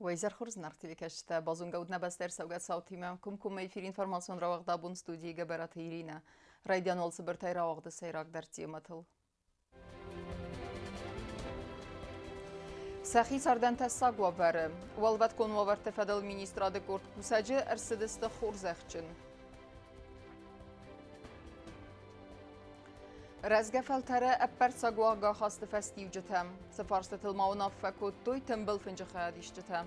Уӕ изӕр хорз, зынаргъ телекӕсджытӕ! Базонгӕ ут нӕ бӕстӕ ӕрцӕугӕ цаутимӕ. Комкоммӕ эфир информацион рауагъд абон студийы Гӕбӕраты Иринӕ. Райдиан уал цыбыртӕй рауагъды сӕйрагдӕр темӕтыл. Сӕхи цардӕн тӕссаг уавӕры. Уӕлвӕткон уавӕрты фӕдыл министрады къорд кусӕджы ӕрцыдысты хорзӕхджын. Рӕзгӕ фӕлтӕры ӕппӕрццаг уагахасты фӕстиуджытӕ. Цы фарстытыл ма уынаффӕ кодтой тымбыл фынджы хайадисджытӕ.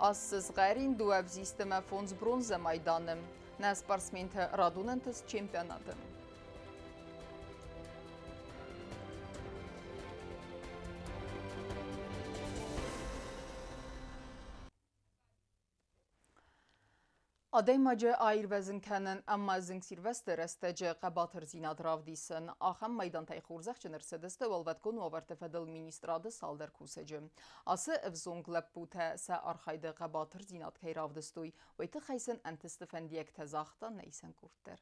Ас сызгъӕрин дыууӕ ӕвзист ӕмӕ фондз бронзӕ майданы. Нӕ спортсментӕ радон ӕнтыст чемпионаты. Адӕймаджы аирвӕзын кӕнын ӕмӕ зынгсирвӕзты рӕстӕджы хъӕбатырдзинад равдисын. Ахӕм майдантӕй хорзӕхджын ӕрцыдысты Уӕлвӕткон уавӕрты фӕдыл министрады цалдӕр кусӕджы. Ацы ӕвзонг лӕппутӕ сӕ архайды хъӕбатырдзинад кӕй равдыстой, уый тыххӕй сын ӕнтысты фӕндиӕгтӕ загъта нӕ исӕн къорд дӕр.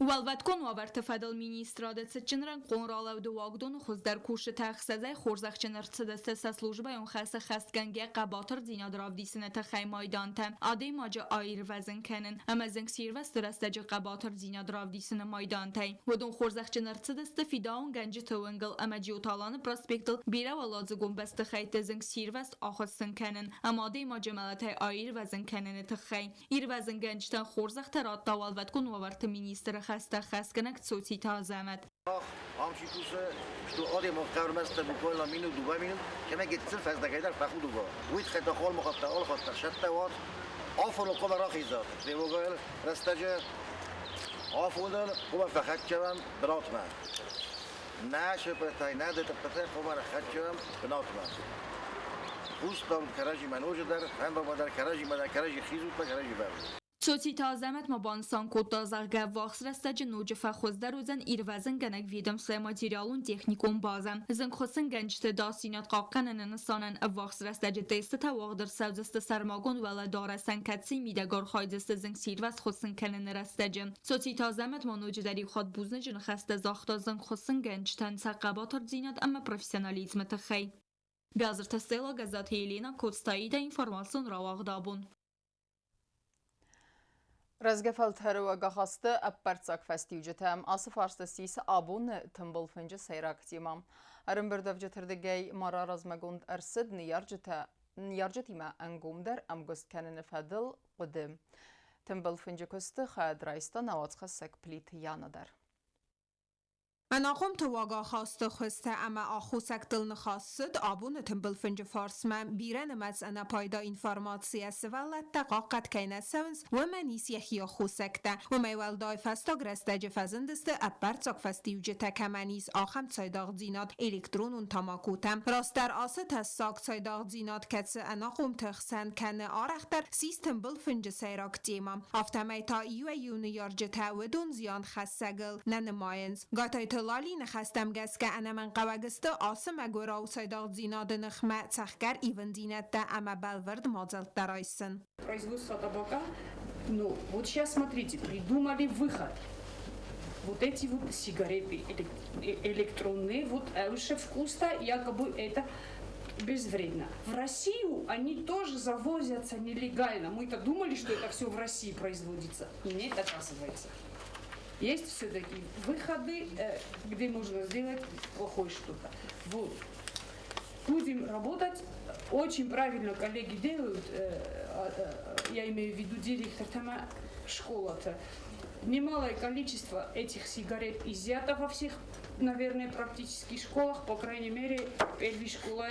Уӕлвӕткон уавӕрты фӕдыл министрады цытджын рӕнхъон ралӕуды уагдоны хуыздӕр кусджытӕ ӕхсӕзӕй хорзӕхджын ӕрцыдысты сӕ службӕйон хӕсы хӕстгӕнгӕ хъӕбатырдзинад равдисыны тыххӕй майдантӕ, адӕймаджы аирвӕзын кӕнын ӕмӕ зынгсирвӕзты рӕстӕджы хъӕбатырдзинад равдисыны майдантӕй. Уыдон хорзӕхджын ӕрцыдысты Фидауынгӕнджыты уынгыл ӕмӕ Джиоталаны проспектыл бирӕуӕладзыгон бӕстыхӕйтты зынгсирвӕзт ахуыссын кӕнын ӕмӕ адӕймаджы мӕлӕтӕй аирвӕзын кӕныны тыххӕй. Ирвӕзынгӕнджытӕн хорзӕхтӕ радта уӕлвӕткон уавӕрты министры хӕстӕ хӕсгӕнӕг Цоциты Азӕмӕт. Ам чи кусы, что адӕмон хъӕрмӕстӕ буквально минут, дыууӕ минут, кӕмӕ гыццыл фӕздӕгӕй дӕр фӕхудуга. Уый тыххӕй та холмыхаттӕ, алыхаттӕ сӕттӕ уат, афоныл хъуамӕ рахизат. Тревогӕйыл рӕстӕджы афоныл хъуамӕ фӕхӕццӕ бынатмӕ. Нӕ сеппӕтӕй, нӕ ДТП-тӕй хъуамӕ рахӕццӕ бынатмӕ. Хъус дам кӕрӕдзимӕ ноджыдӕр, фӕндагмӕ дӕр кӕрӕдзимӕ дӕр кӕрӕдзи хизут мӕ кӕрӕдзи бӕрзут. Цоциты Азӕмӕт ма банысан кодта, зӕгъгӕ, ӕввахс рӕстӕджы ноджы фӕхуыздӕр уыдзӕн ирвӕзынгӕнӕг ведомствойы материалон-техникон базӕ. Зынгхуыссынгӕнджыты дасдзинад хъахъхъӕныны нысанӕн ӕввахс рӕстӕджы тестытӕ уагъд ӕрцӕудзысты сӕрмагонд уӕлӕдарӕсӕн, кӕцыйы мидӕг архайдзысты зынгсирвӕзт хуыссын кӕныны рӕстӕджы. Цоциты Азӕмӕт ма ноджыдӕр иу хатт бузныджы ныхӕстӕ загъта зынгхуыссынгӕнджытӕн сӕ хъӕбатырдзинад ӕмӕ профессионализмы тыххӕй. Биазырты Стелла, Гӕззаты Елена, Коцтаида, информацион рауагъд абон. Рӕзгӕ фӕлтӕры уагахасты ӕппӕрццаг фӕстиуджытӕм ацы фарста ссис абоны тымбыл фынджы сӕйраг темӕ. Ӕрӕмбырдӕвджыты рдыгӕй ма раразмӕгонд ӕрцыд ныййарджытӕ ныййарджытимӕ ӕнгомдӕр ӕмгуыст кӕныны фӕдыл хъуыды. Тымбыл фынджы куысты хайад райста нӕ уацхӕссӕг Плиты Яна дӕр. Ӕнахъомты уагахасты хуызтӕ ӕмӕ аххосӕгтыл ныхас цыд абоны тымбыл фынджы фарсмӕ. Бирӕнымӕц ӕнӕпайда информацийӕ сывӕллӕттӕ хъахъхъӕд кӕй нӕ цӕуынц, уымӕн ис йӕхи аххосӕгтӕ. Уымӕй уӕлдай фӕстаг рӕстӕджы фӕзындысты ӕппӕрццаг фӕстиуджытӕ кӕмӕн ис, ахӕм цайдагъдзинад электронон тамакотӕ. Растдӕр ацы тӕссаг цайдагъдзинад, кӕцы ӕнахъомты хсӕн кӕны арӕхдӕр, ссис тымбыл фынджы сӕйраг темӕ. Афтӕмӕй та иуӕй-иу ныййарджытӕ уыдон зианхӕссӕгыл нӕ нымайынц. Гатайты Лалийы ныхӕстӕм гӕсгӕ ӕнӕмӕнгхъӕуӕг сты ацы мӕгуырау цайдагъдзинады ныхмӕ цӕхгӕр ивындзинӕдтӕ ӕмӕ бӕлвырд мадзӕлттӕ райсын. Производство табака, ну вот сейчас смотрите, придумали выход. Вот эти вот сигареты электронные, вот лучше вкуса, якобы это безвредно. В Россию они тоже завозятся нелегально. Мы-то думали, что это все в России производится. Нет, оказывается. Есть все-таки выходы, где можно сделать плохое что-то. Вот. Будем работать. Очень правильно коллеги делают, я имею в виду директор там школа-то. Немалое количество этих сигарет изъято во всех, наверное, практически школах. По крайней мере, первая школа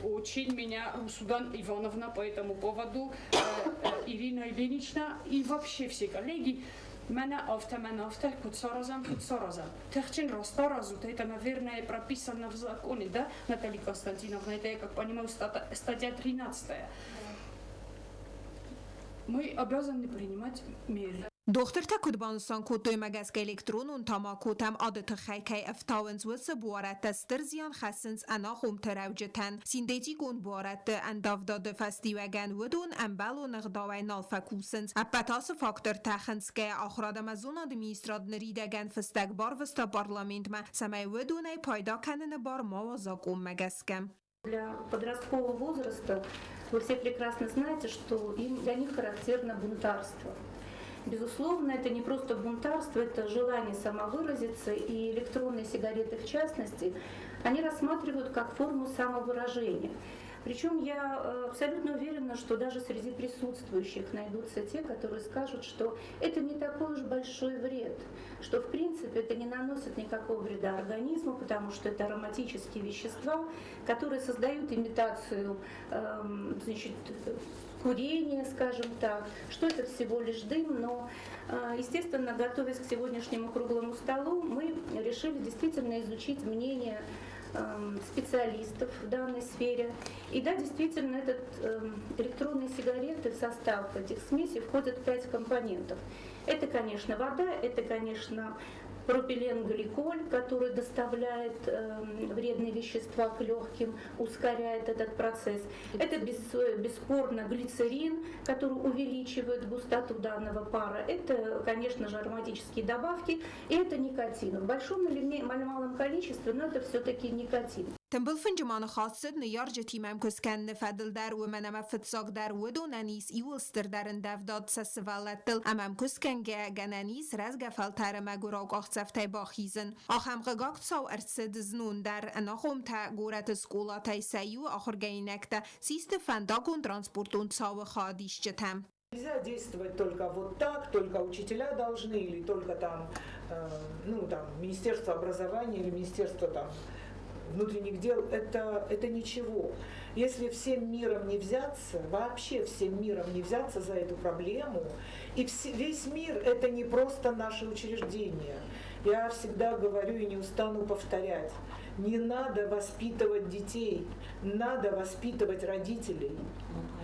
очень меня Русудан Ивановна по этому поводу, Ирина Ильинична и вообще все коллеги Мӕнӕ афтӕ, мӕнӕ афтӕ, куыд саразӕм, куыд саразӕм. Тыхджын раст аразут, это, наверное, прописано в законе, да, Наталья Константиновна, это, я как понимаю, статья 13. Мы обязаны принимать меры. Дохтыртӕ куыд банысан кодтой, уымӕ гӕсгӕ электронон тамакотӕм ады тыххӕй кӕй ӕфтауынц, уыцы буарадтӕ стыр зиан хӕссынц ӕнахъомты рӕуджытӕн. Синтетикон буарадты ӕндӕвдады фӕстиуӕгӕн уыдон ӕмбӕлон ӕгъдауӕй нал фӕкусынц. Ӕппӕт ацы фактортӕ хынцгӕйӕ Ахуырад ӕмӕ зонады министрад ныридӕгӕн фыстӕг барвыста парламентмӕ, цӕмӕй уыдонӕй пайда кӕныны бар ма уа закъонмӕ гӕсгӕ. Для подросткового возраста вы все прекрасно знаете, что им, для них характерно бунтарство. Безусловно, это не просто бунтарство, это желание самовыразиться, и электронные сигареты в частности, они рассматривают как форму самовыражения. Причем я абсолютно уверена, что даже среди присутствующих найдутся те, которые скажут, что это не такой уж большой вред, что в принципе это не наносит никакого вреда организму, потому что это ароматические вещества, которые создают имитацию значит, курения, скажем так, что это всего лишь дым, но, естественно, готовясь к сегодняшнему круглому столу, мы решили действительно изучить мнение специалистов в данной сфере. И да, действительно, этот электронные сигареты в состав этих смесей входят 5 компонентов. Это, конечно, вода, это, конечно, пропиленгликоль, который доставляет вредные вещества к легким, ускоряет этот процесс. Это бесспорно глицерин, который увеличивает густоту данного пара. Это, конечно же, ароматические добавки, и это никотин. В большом или малом количестве, но это все-таки никотин. Тымбыл фынджы ма ныхас цыд ныййарджытимӕ ӕмкуыст кӕныны фӕдыл дӕр, уымӕн ӕмӕ фыццагдӕр уыдонӕн ис иууыл стырдӕр ӕндӕвдад сӕ сывӕллӕттыл ӕмӕ ӕмкуыст кӕнгӕйӕ гӕнӕн ис рӕзгӕ фӕлтӕры мӕгуырау къахдзӕфтӕй бахизын. Ахӕм хъыгаг цау ӕрцыд знон дӕр. Ӕнахъомтӕ горӕты скъолатӕй сӕ иуы ахуыргӕнинӕгтӕ систы фӕндагон-транспортон цауы хайадисджытӕ. Нельзя действовать только вот так, только учителя должны, или только там, ну, там, Министерство образования или Министерство там, внутренних дел, это ничего. Если всем миром не взяться, вообще всем миром не взяться за эту проблему, и весь мир это не просто наши учреждения. Я всегда говорю и не устану повторять, не надо воспитывать детей, надо воспитывать родителей.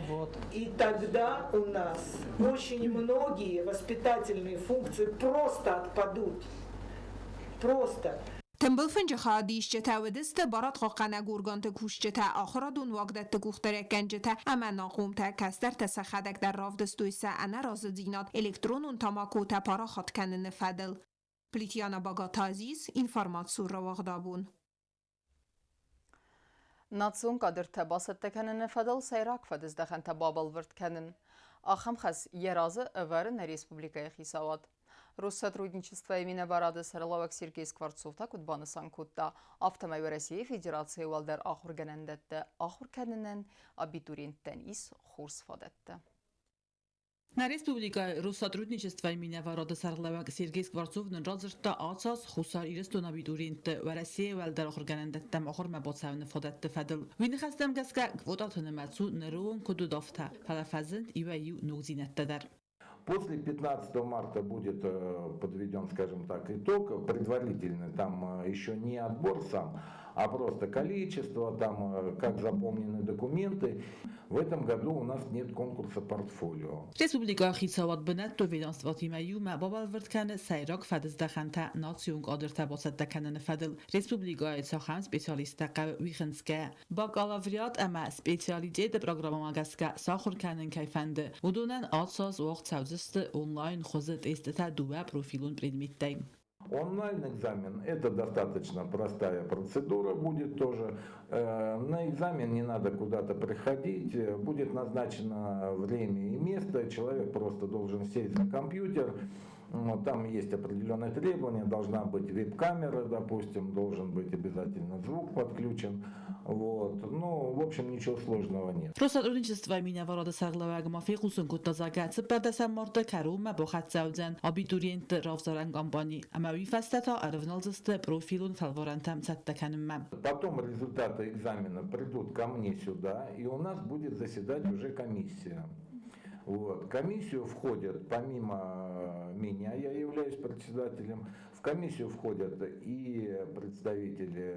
Вот. И тогда у нас очень многие воспитательные функции просто отпадут. Просто. Тымбыл фынджы хайадисджытӕ уыдысты барадхъахъхъӕнӕг органты кусджытӕ, ахуырадон уагдӕтты къухдариуӕггӕнджытӕ ӕмӕ ӕнахъомтӕ. Кӕстӕртӕ сӕхӕдӕг дӕр равдыстой сӕ ӕнӕразыдзинад электронон тамакотӕ парахат кӕныны фӕдыл. Плитьяна Багатазис, информацион рауагъд Абон. Национ кадртӕ бацӕттӕ кӕныны фӕдыл сӕйраг фӕдыздӕхӕнтӕ бабӕлвырд кӕнын. Ахӕм хӕс йӕ разы ӕвӕры нӕ республикӕйы хицауад. Россотрудничествойы минӕварады сӕргълӕууӕг Сергей Скворцов та куыд банысан кодта, афтӕмӕй Уӕрӕсейы Федерацийы уӕлдӕр ахуыргӕнӕндӕтты ахуыр кӕнынӕн абитуриенттӕн ис хорз фадӕттӕ. Нӕ республикӕйы Россотрудничествойы минӕварады сӕргълӕууӕг Сергей Скворцов нын радзырдта ацы аз Хуссар Ирыстоны абитуриентты Уӕрӕсейы уӕлдӕр ахуыргӕнӕндӕттӕм ахуырмӕ бацӕуыны фадӕтты фӕдыл. Уый ныхӕстӕм гӕсгӕ квотаты нымӕц у ныры онг куыд уыд, афтӕ, фӕлӕ фӕзынд иуӕй-иу ногдзинӕдтӕ дӕр. После 15 марта будет подведен, скажем так, итог предварительный, там еще не отбор сам, а просто количество, там как заполнены документы. В этом году у нас нет конкурса портфолио. Республикӕйы хицауад бынӕттон ведомствотимӕ иумӕ бабӕлвырд кӕны сӕйраг фӕдыздӕхӕнтӕ национ кадртӕ бацӕттӕ кӕныны фӕдыл. Республикӕйы цахӕм специалисттӕ хъӕуы, уый хынцгӕйӕ. Бакалавриат ӕмӕ специалитеты программӕмӕ гӕсгӕ сахуыр кӕнын кӕй фӕнды, уыдонӕн ацы аз уагъд цӕудзысты онлайн хуызы тестытӕ дыууӕ профилон предметтӕй. Онлайн-экзамен – это достаточно простая процедура будет тоже. На экзамен не надо куда-то приходить, будет назначено время и место, человек просто должен сесть за компьютер, там есть определенные требования, должна быть веб-камера, допустим, должен быть обязательно звук подключен. Вот. Ну, в общем, ничего сложного нет. Россотрудничествойы минӕварады сӕргълӕууӕг ма фехъусын кодта, зӕгъгӕ, 14 марты кӕронмӕ бахӕццӕ уыдзӕн абитуриентты равзарӕн кампани ӕмӕ уый фӕстӕ та ӕрывналдзысты профилон фӕлварӕнтӕм цӕттӕ кӕнынмӕ. Потом результаты экзамена придут ко мне сюда, и у нас будет заседать уже комиссия. Вот. В комиссию входят, помимо меня, я являюсь председателем, в комиссию входят и представители,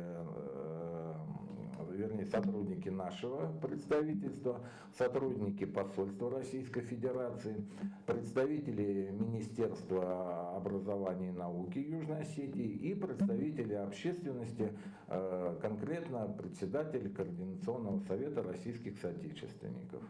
вернее, сотрудники нашего представительства, сотрудники посольства Российской Федерации, представители Министерства образования и науки Южной Осетии и представители общественности, конкретно председатель Координационного совета российских соотечественников.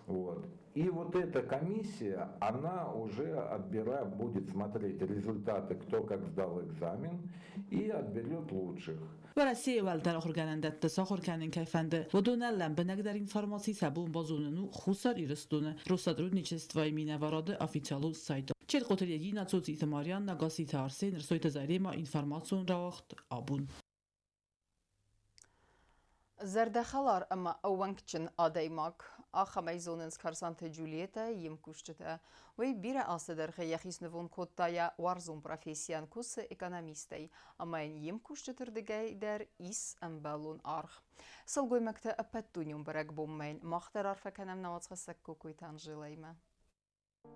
Вот. И вот эта комиссия, она уже отбирает, будет смотреть результаты, кто как сдал экзамен, и отберет лучших. Уӕрӕсейы уӕлдӕр ахуыргӕнӕндӕтты сахуыр кӕнын кӕй фӕнды, уыдонӕн лӕмбынӕгдӕр информаци сӕ бон базонын у Хуссар Ирыстоны Россотрудничествойы минӕварады официалон сайтыл. Черкъоты Регина, Цоциты Марианна, Гасситы Арсен, Рсойты Зарема, информацион рауагъд абон. Зӕрдӕхӕлар ӕмӕ ӕууӕнкджын адӕймаг. Ахӕмӕй зонынц Карсанты Джульеттӕ йе мкусджытӕ. Уый бирӕ азты дӕргъы йӕхи снывонд кодта йӕ уарзон профессийӕн, кусы экономистӕй ӕмӕ йын йе мкусджыты рдыгӕй дӕр ис ӕмбӕлон аргъ. Сылгоймӕгты ӕппӕтдунеон бӕрӕгбонмӕ йын мах дӕр арфӕ кӕнӕм нӕ уацхӕссӕг Кокойты Анжелӕимӕ.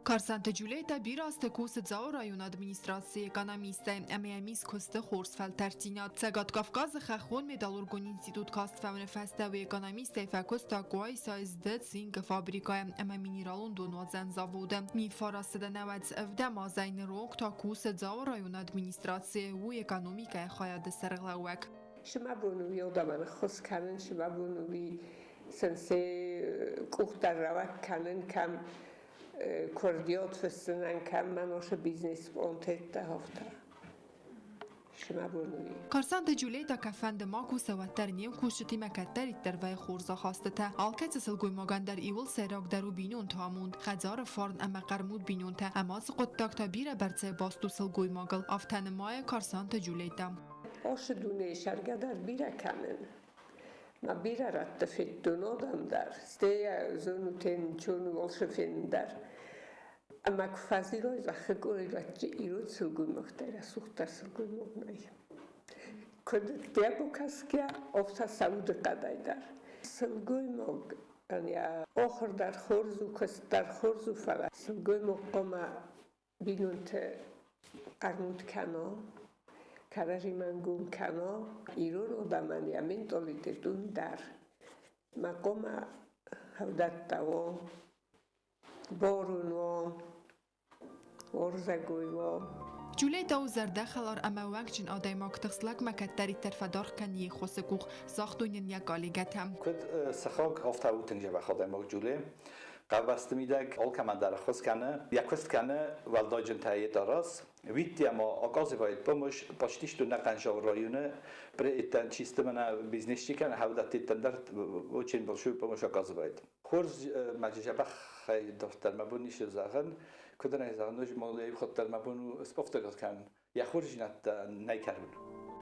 Карсанты Джульетта бирӕ азты кусы Дзауы районы администрацийы экономистӕй ӕмӕ йӕм ис куысты хорз фӕлтӕрддзинад. Цӕгат Кавказы хӕххон металлургон институт каст фӕуыны фӕстӕ уый экономистӕй фӕкуыста Къуайсайы ЗД-цинкы фабрикӕйы ӕмӕ минералон донуадзӕн заводы. 1997 азӕй ныронг та кусы Дзауы районы администрацийы, у экономикӕйы хайады сӕргълӕууӕг. Цы мӕ бон у йодамӕн ӕххуыс кӕнын, цы мӕ бон у уый сын сӕ къухтӕ рауӕг кӕнын, кӕм курдиат фыссынӕн, кӕм мӕ носы бизнес-пълантӕ афтӕ. Цы мӕ бон у. Карсанты Джульетта кӕфӕнды ма куса, уӕддӕр не мкусджытимӕ кӕддӕриддӕр вӕййы хорз ахастытӕ. Алкӕцы сылгоймагӕн дӕр иуыл сӕйрагдӕр у бинонты амонд, хӕдзары фарн ӕмӕ хъӕрмуд бинонтӕ ӕмӕ ацы хъуыддаг та бирӕ бӕрцӕй баст у сылгоймагыл, афтӕ нымайы Карсанты Джульетта. Ацы дунейы сӕргӕ дӕр бирӕ кӕнын. Ма бирӕ рӕтты федтон адӕм дӕр, стӕй зонутен чон фенын дӕр. Ӕмӕ куы фӕзилой зӕххы къорилӕтты ирон сылгоймӕгтӕй рӕсугъддӕр сылгоймаг нӕй. Куыд дӕ кӕсгӕ, афтӕ сӕ удыхъӕдӕй дӕр. Сылгоймаг йӕ ахуыр дӕр хорз у, куыст дӕр хорз у, фӕлӕ сылгоймаг хъуамӕ бинонты хъӕрмуд кӕна, кӕрӕдзимӕ ӕнгом кӕна. Ирон адӕмӕн йӕ менталитет уым дӕр. Ма хъуамӕ ӕвдӕттӕ уа, барон уа, уарзӕгой уа. Джульетта у зӕрдӕхӕлар ӕмӕ ӕууӕнкджын адӕймаг, тыхст лӕгмӕ кӕддӕриддӕр фӕдаргъ кӕны йе ххуысы къух, загътой нын йӕ коллегӕтӕ. Куыд сыхаг, афтӕ у тынг дзӕбӕх адӕймаг Джули. Хъӕубӕсты мидӕг алкӕмӕн дӕр ӕххуыс кӕны, йӕ куыст кӕны уӕлдайджынтӕ йеддӕраз. Видите, ма оказывает помощь почти что на Канжау районе, при этом чисто мӕнӕ бизнесчикӕн хӕвдӕттиттӕн дӕр очень большую помощь оказывает. Хорз мӕ дзӕбӕхӕй дарддӕр мӕ бон ницы зӕгъын, куыд ын ӕй зӕгъын, ноджы ма иу хатт дӕр мӕ бон у сповторить кӕнын. Йӕ хорздзинӕдтӕ нӕй кӕрон.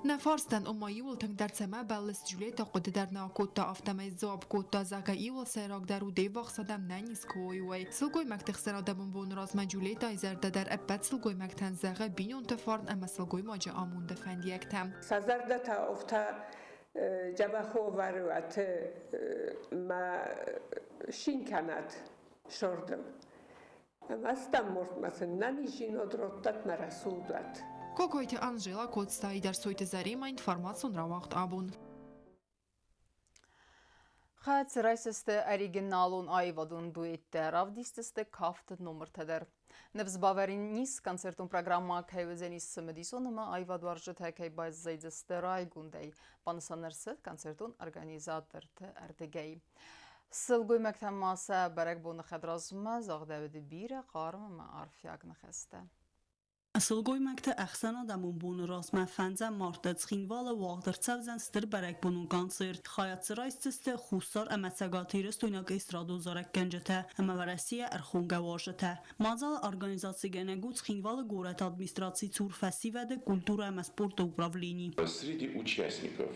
Нӕ фарстӕн ома иуыл тынгдӕр цӕмӕ бӕллыс Джульетта хъуыды дӕр нӕ акодта, афтӕмӕй сдзуапп кодта, зӕгъгӕ, иуыл сӕйрагдӕр у де ввахс адӕм нӕ низ куы уой, уый. Сылгоймӕгты хсӕн адӕмон боны размӕ Джульеттайы зӕрдӕ дӕр ӕппӕт сылгоймӕгтӕн зӕгъы бинонты фарн ӕмӕ сылгоймаджы амонды фӕндиӕгтӕ. Сӕ зӕрдӕтӕ афтӕ дзӕбӕх уавӕры ма цин кӕнӕд сордыл. Ӕмӕ стӕм мортмӕ сын нӕниздзинад раттӕд мӕ рӕсугъд уӕд. Кокойты Анжела, Коцтайы Дӕрсойты Заремӕ, информацион рауагъд абон. Хӕц райсысты оригиналон аивадон дуэттӕ, равдисдзысты кафты номыртӕ дӕр. Ныфс бавӕрын ис, концертон программӕ кӕй уыдзӕнис цымыдисон ӕмӕ аивадуарзджытӕ кӕй баззайдзысты райгондӕй, банысан ӕрцыд концертон организаторты ӕрдыгӕй. Сылгоймӕгтӕн ма сӕ бӕрӕгбоны хӕдразмӕ загъдӕуыд бирӕ хъарм ӕмӕ арфиаг ныхӕстӕ. Сылгоймӕгты ӕхсӕнадӕмон боны размӕ фӕндзӕм марты Цхинвалы уагъд ӕрцӕудзӕн стыр бӕрӕгбонон концерт. Хайад дзы райсдзысты Хуссар ӕмӕ цӕгатирыстойнаг эстрадон зарӕггӕнджытӕ ӕмӕ Уӕрӕсейӕ ӕрхонгӕ уазджытӕ. Мадзалы организацигӕнӕг у Цхинвалы горӕты администрацийы цур фӕсивӕды культурӕ ӕмӕ спорты управлени. Среди участников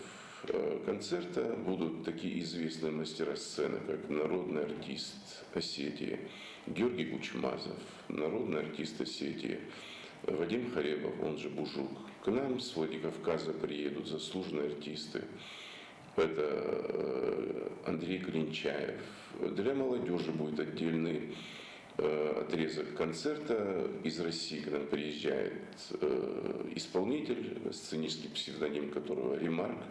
концерта будут такие известные мастера сцены, как народный артист Осетии Георгий Кучмазов, народный артист Осетии Вадим Харебов, он же Бужук. К нам с Владикавказа приедут заслуженные артисты. Это Андрей Клинчаев. Для молодежи будет отдельный отрезок концерта. Из России к нам приезжает исполнитель, сценический псевдоним которого Ремарк.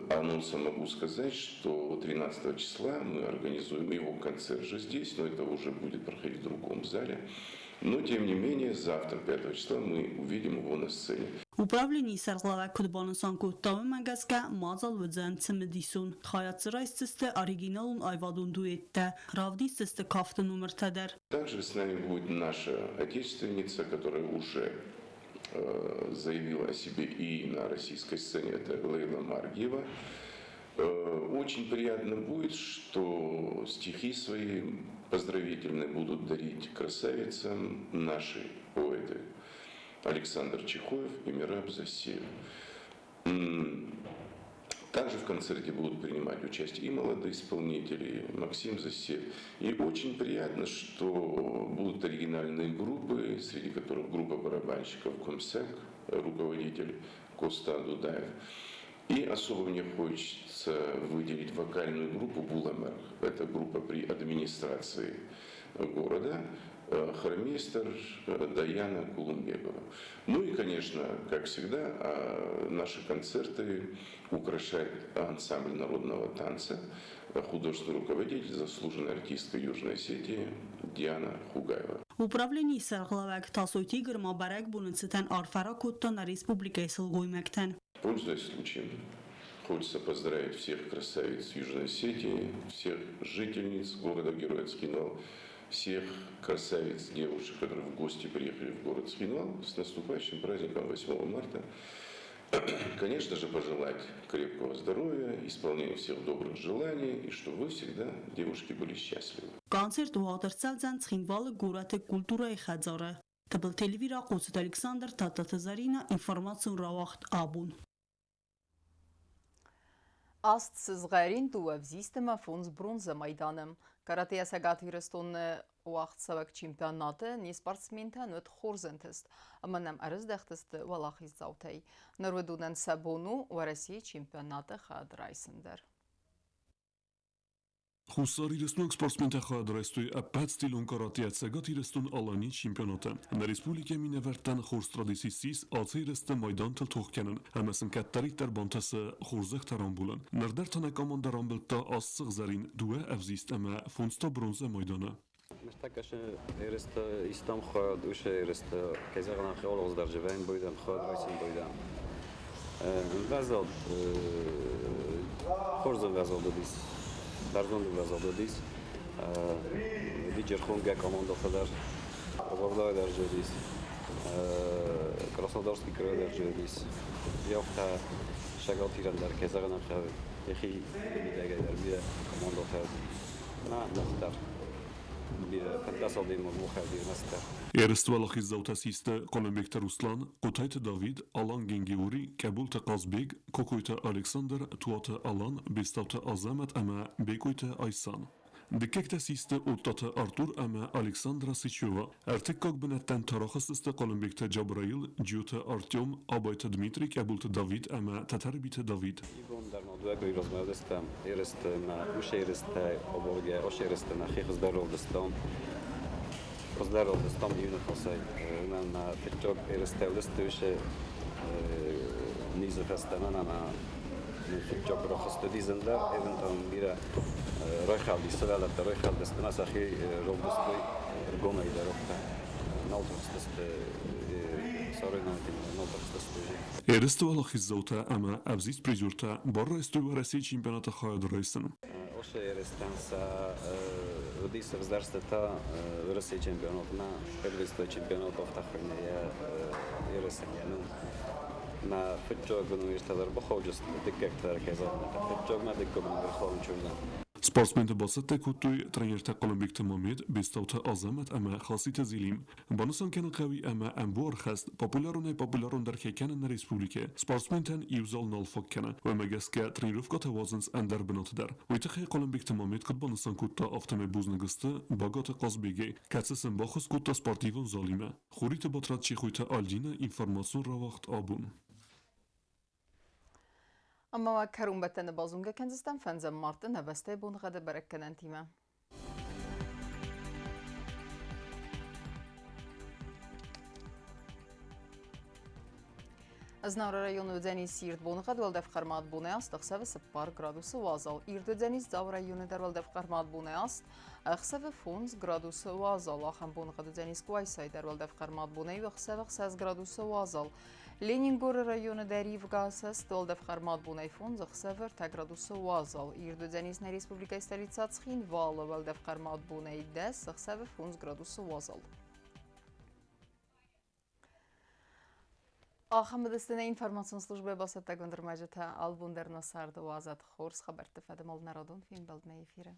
Анонсом могу сказать, что 13 числа мы организуем его концерт же здесь, но это уже будет проходить в другом зале. Но, тем не менее, завтра, 5 числа, мы увидим его на сцене. Управленийы сӕргълӕууӕг куыд банысан кодта, уымӕ гӕсгӕ мадзал уыдзӕн цымыдисон. Хайад дзы райсдзысты оригиналон аивадон дуэттӕ, равдисдзысты кафты номыртӕ дӕр. Также с нами будет наша отечественница, которая уже заявила о себе и на российской сцене, это Лейла Маргиева. Очень приятно будет, что стихи свои поздравительные будут дарить красавицам наши поэты Александр Чехоев и Мираб Засеев. Также в концерте будут принимать участие и молодые исполнители, Максим Засеев. И очень приятно, что будут оригинальные группы, среди которых группа барабанщиков «Комсек», руководитель Коста Дудаев. И особо мне хочется выделить вокальную группу «Буламерх». Это группа при администрации города, хормейстер Даяна Кулумбегова. Ну и, конечно, как всегда, наши концерты украшает ансамбль народного танца, художественный руководитель, заслуженная артистка Южной Осетии Диана Хугаева. Управленийы сӕргълӕууӕг Тасойты Игорь ма бӕрӕгбоны цытӕн арфӕ ракодта нӕ республикӕйы сылгоймӕгтӕн. Пользуясь случаем, хочется поздравить всех красавиц Южной Осетии, всех жительниц города-героя Цхинвал, всех красавиц девушек, которые в гости приехали в город Цхинвал, с наступающим праздником 8 марта. Конечно же, пожелать крепкого здоровья, исполнения всех добрых желаний, и чтобы вы всегда, девушки, были счастливы. Концерт ուաղտ ըրցավձան Ցխինվալը գորատը կուլտուրայի խաձարը։ Տբլ տելևիրա Ղոցտ Ալեքսանդր Տատատը Զարինա ինֆորմացիոն ռավախտ աբուն։ Аст сызгъӕрин дыууӕ ӕвзист ӕмӕ фондз бронзӕ майданы. Каратейӕ Цӕгат Ирыстоны уагъдцӕуӕг чемпионаты не спортсментӕн уыд хорз ӕнтыст ӕмӕ нӕм ӕрыздӕхтысты уӕлахиздзаутӕй. Ныр уыдонӕн сӕ бон у Уӕрӕсейы чемпионаты хайад райсын дӕр. Хуссар Ирыстонаг спортсментӕ хайад райстой ӕппӕт стилон каратейӕ Цӕгат Ирыстон-Аланийы чемпионаты. Нӕ республикӕйы минӕвӕрттӕн хорз традици ссис ацы ерысты майдантыл тох кӕнын ӕмӕ сын кӕддӕриддӕр бантысы хорзӕхтӕ рамбулын. Ныр дӕр та нӕ командӕ рамбылдта аст сыгъзӕрин, дыууӕ ӕвзист ӕмӕ фондз та бронзӕ майданы. Ныртӕккӕ ерысты истам хайад, уыцы ерысты, кӕй зӕгъын ӕй хъӕуы, алыгъуыз бойдам хайад райсын бойдам. Ӕмвӕзад, хорз ӕмвӕзад уыдис, бӕрзонд ӕмвӕзад уыдис. Диджер хонгӕ командӕтӕ дӕр, Кабардайы дӕр уыдис, Краснодарский край дӕр уыдис. Йӕхтӕ Цӕгат Ирӕн дӕр, кӕй зӕгъын ӕй хъӕуы, йӕхи мидӕгӕй дӕр бирӕ командӕтӕ нӕ ныхдӕр. Бирӕ фынддӕс адӕймаг мухӕй мастер. Ерысты уӕлахиздзаутӕ систы Хъуылымбегты Руслан, Хъотайты Давид, Алан Генгеури, Къӕбулты Хъазбег, Кокойты Александр, Туаты Алан, Бестауты Азӕмӕт ӕмӕ Бекъойты Айсан. Дыккӕгтӕ систы Оттаты Артур ӕмӕ Александра Сычева. Ӕртыккаг бынӕттӕм та рахызтысты Хъуылымбегты Джабраил, Джиоты Артем, Абайты Дмитрий, Къӕбулты Давид ӕмӕ Тӕтӕрбиты Давид. Ибон дӕр ма дыууӕ къуыри размӕ уыдыстӕм ерысты мӕ уыцы ерыстӕй аборгӕ, уыцы ерысты нӕхи хуыздӕр равдыстам. Хуыздӕр равдыстам иу ныхасӕй. Уымӕн мӕ фыццаг ерыстӕ уыдысты уыцы низы фӕстӕ мӕн ӕмӕ фыццаг рахызт уыди зындӕр, эвентон бирӕ райхӕлдис, сывӕллӕттӕ райхӕлдысты мӕ сӕхи равдыстой ӕргомӕй дӕр афтӕ. Нал тыхстысты соревнованиятимӕ, нал тыхстысты уже. Ерысты уӕлахиздзаутӕ ӕмӕ ӕвзист призертӕ бар райстой Уӕрӕсейы чемпионаты хайад райсын. Уыцы ерыстӕн сӕ уыдис ӕвзӕрстытӕ Уӕрӕсейы чемпионатмӕ, первенство чемпионат афтӕ хуыйны йӕ ерысӕн йӕ ном. Мӕ фыццаг университет ӕрбахауджысты, дыккӕгтӕ дӕр кӕй зӕгъын, фыццагмӕ дыккагмӕ ӕрхауын чуздзӕн. Спортсменты бацӕттӕ кодтой тренертӕ Хъуылымбегты Мамед, Бестауты Азӕмӕт ӕмӕ Хаситы Зелим. Банысан кӕнын хъӕуы ӕмӕ ӕмбуар хӕст популяронӕй-популярондӕр кӕй кӕны нӕ республикӕйы. Спортсментӕн иу зал нал фаг кӕны. Уымӕ гӕсгӕ тренировкӕтӕ уадзынц ӕндӕр бынаты дӕр. Уый тыххӕй Хъуылымбегты Мамед куыд банысан кодта, афтӕмӕй бузныг сты Багаты Хъазбегӕй, кӕцы сын баххуыс кодта спортивон залимӕ. Хуриты Батрадз Чехойты Альдина информацион рауагъд абон. Ӕмӕ уӕ кӕронбӕттӕны базонгӕ кӕндзыстӕм фӕндзӕм марты нӕ бӕстӕйы боныгъӕды бӕрӕггӕнӕнтимӕ. Знауыры районы уыдзӕнис ирд боныгъӕд, уӕлдӕф хъӕрмад бонӕй 8, ӕхсӕвы 4 градусы уазал. Ирд уыдзӕнис Дзауы районы дӕр уӕлдӕф хъӕрмад бонӕй 8, ӕхсӕвы 5 градусы уазал. Ахӕм боныгъӕд уыдзӕнис Къуайсайы дӕр уӕлдӕф хъӕрмад бонӕй ӕхсӕвы 6 градусы уазал. Ленингоры районы дӕр ивгӕ асӕст, уӕлдӕф хъӕрмад бонӕй 5, ӕхсӕвы 3 градусы уазал. Ирд уыдзӕнис нӕ республикӕйы столицӕ Цхинвалы, уӕлдӕф хъӕрмад бонӕй 10, ӕхсӕвы 5 градусы уазал. Ахӕм уыдысты нӕ информацион службӕйы бацӕттӕгонд ӕрмӕджытӕ. Алыбон дӕр нӕ царды уадзӕд хорз хабӕртты фӕдыл народон фембӕлд нӕ эфиры.